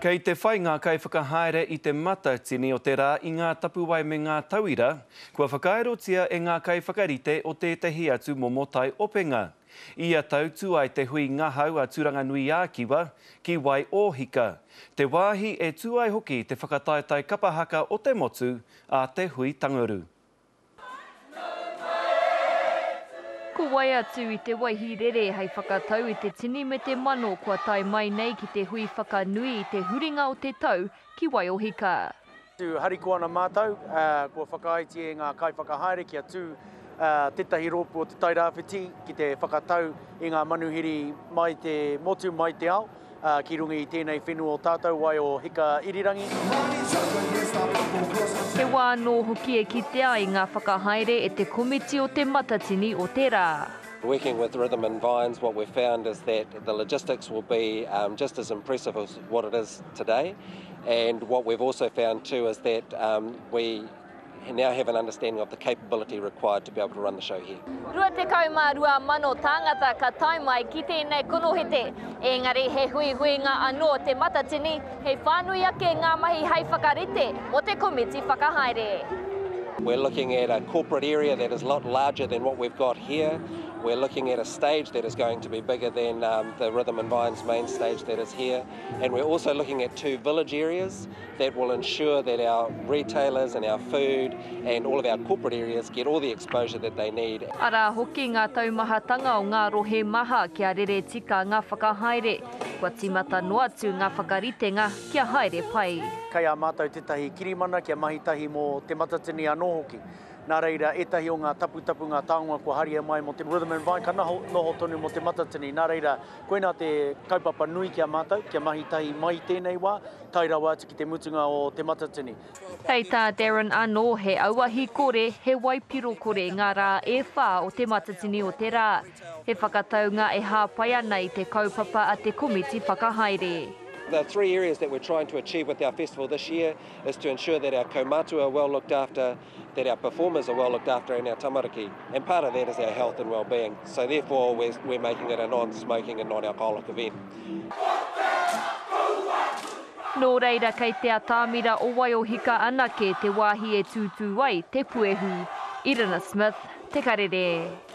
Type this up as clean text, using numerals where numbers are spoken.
Kei te whai ngā kaiwhakahaere i te Matatini o te Rā i ngā tapuwae me ngā tauira kua whakaerotia e ngā kaiwhakarite o tētahi atu momo taiopenga. Ia tau tū ai te hui ngahau a Tūranganui-ā-Kiwa ki Waiōhika, te wāhi e tū ai hoki te whakataetae kapa haka o te motu a te Hui Tanguru. Ko wai atu i te waihi rere hei whakatau i te tini me te mano kua tae mai nei ki te hui whakanui i te huringa o te tau ki Waiohika. Tū harikoa ana mātou, kua whakaaetia e ngā kaiwhakahaere kia tū tētahi rōpū o Te Tairāwhiti ki te whakatau i ngā manuhiri mai te motu, mai te ao. Ki runga i tēnei whenua o tātou, wai o Hika Irirangi. He wā anō hoki e kitea ai ngā whakahaere e te Komiti o Te Matatini o te Rā. Working with Rhythm and Vines what we've found is that the logistics will be just as impressive as what it is today and what we've also found too is that we now have an understanding of the capability required to be able to run the show here. 22,000 tāngata ka tae mai ki tēnei konohete, engari he huihuinga anō Te Matatini, he whānui ake ngā mahi hei whakarite mō te komiti whakahaere. We're looking at a corporate area that is a lot larger than what we've got here. We're looking at a stage that is going to be bigger than um, the Rhythm and Vines main stage that is here. And we're also looking at two village areas that will ensure that our retailers and our food and all of our corporate areas get all the exposure that they need. Arā hoki ngā taumahatanga o ngā rohe maha kia rere tika ngā whakahaere. Kua tīmata noa atu ngā whakaritenga kia haere pai. Kei a mātou tētahi kirimana kia mahi tahi mō Te Matatini anō hoki. Nā reira, ētahi o ngā taputapu, ngā taonga kua haria mai mō te Rhythm and Vine ka noho tonu mō Te Matatini. Nā reira, koinā te kaupapa nui ki a mātou, kia mahi tahi mai i tēnei wā, tae rawa atu ki te mutunga o Te Matatini. Hei tā Darren anō, he auahi kore, he waipiro kore ngā rā e whā o Te Matatini o te Rā. He whakataunga e hāpai ana i te kaupapa a te komiti whakahaere. The three areas that we're trying to achieve with our festival this year is to ensure that our kaumātua are well looked after, that our performers are well looked after and our tamariki, and part of that is our health and well-being. So therefore we're, we're making it a non-smoking and non-alcoholic event. Nō reira kei te atamira o Waiohika anake te wāhi e tūtū ai te puehu. Irina Smith, Te Karere.